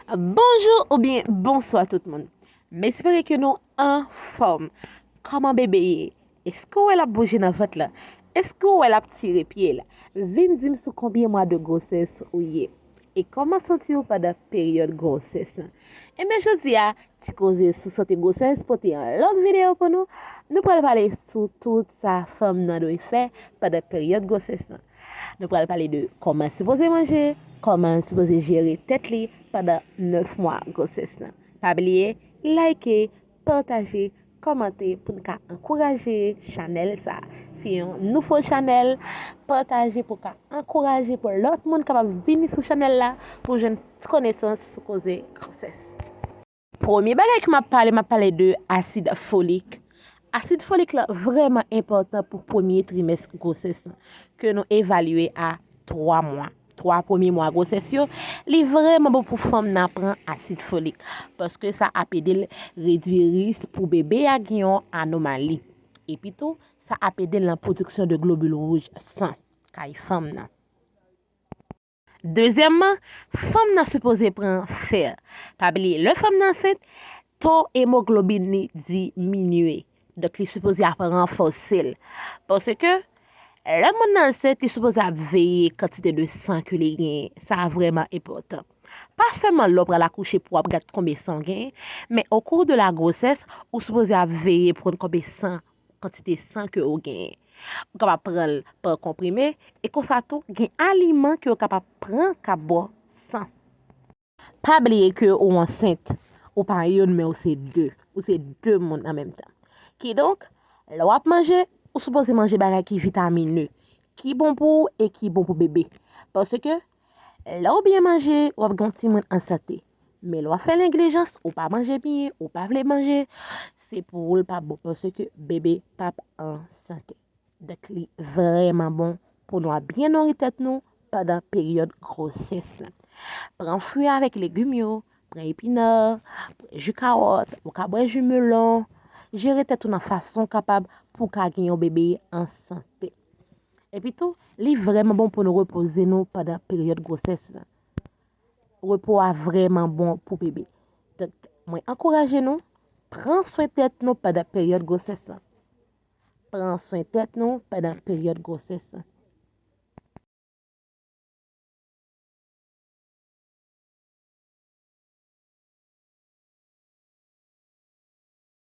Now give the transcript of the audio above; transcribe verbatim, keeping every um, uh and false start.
Bonjou oubyen bonswa tout moun. M espere ke nou anfòm. Kòman bebe ye? Èske w wè l ap bouje nan vant la? Èske w wè l ap tire pye l? Vin di m sou konbyen mwa de gwosès ou ye. E kòman santi w pandan peryòd gwosès lan? Ebyen, jodi a, Ti Koze sou Sante Gwosès pote yon lòt videyo pou nou. Nou pral pale sou tout sa fanm nan dwe fè pandan peryòd gwosès lan. Nou pral pale de kòman l sipoze manje, kòman l sipoze jere tèt li pandan nèf mwa gwosès lan. Pa bliye, like, pataje, kòmante pou n ka ankouraje chanèl sa. Se yon nouvo chanèl, pataje pou ka ankouraje pou lòt moun kapab vini sou chanèl la pou jwenn ti konesans sou koze gwosès. Premye bagay ke m ap pale, m ap pale de asid folik. Asid folik la vrèman enpòtan pou premye trimès gwosès lan, ke nou evalye a twa mwa. Twa premye mwa gwosès yo, li vrèman bon pou fanm nan pran asid folik, paske sa ap ede l redui risk pou bebe a gen yon anomali. Epi tou, sa ap ede l nan pwodiksyon de globil wouj san kay fanm nan. Dezyèmman, fanm nan sipoze pran fè. Pa bliye, lè fanm nan ansent, to emoglobin li diminye. Donk, li sipoze ap ranfòse l. Paske, lè moun nan ansent, li sipoze ap veye kantite de san ke li genyen. Sa vrèman enpòtan. Pa sèlman lè w pral akouche pou w ap gad konbyen san w genyen, men au cours de la grossesse, ou sipoze ap veye pran konbyen san, kantite san ke ou genyen. Ou kapab pran l pa konprime, e konsa tou, gen aliman ke w kapab pran k ap ba w san. Pa bliye ke ou ansent, ou pa youn, men ou se de. Ou se de moun an menm tan. Kidonk, lè w ap manje, ou sipoze manje bagay ki vitamine, ki bon pou ou e ki bon pou bebe. Paske, lè w byen manje, w ap gen yon timoun an sante. Men lè w ap fè neglijans, ou pa manje byen, ou pa vle manje, se pou ou l p ap bon, paske bebe p ap an sante. Donk, li vrèman bon pou nou ap byen nouri tèt nou pandan peryòd gwosès lan. Pran fwi avèk legim yo, pran epinè, pran ji kawòt, ou ka bwè ji melon. Jere tèt ou nan fason w kapab pou w ka gen yon bebe an sante. Epi tou, li vrèman bon pou nou repoze nou pandan peryòd gwosès lan. Repo a vrèman bon pou bebe. Donk, mwen ankouraje nou, pran swen tèt nou pandan peryòd gwosès lan. Pran swen tèt nou pandan peryòd gwosès lan.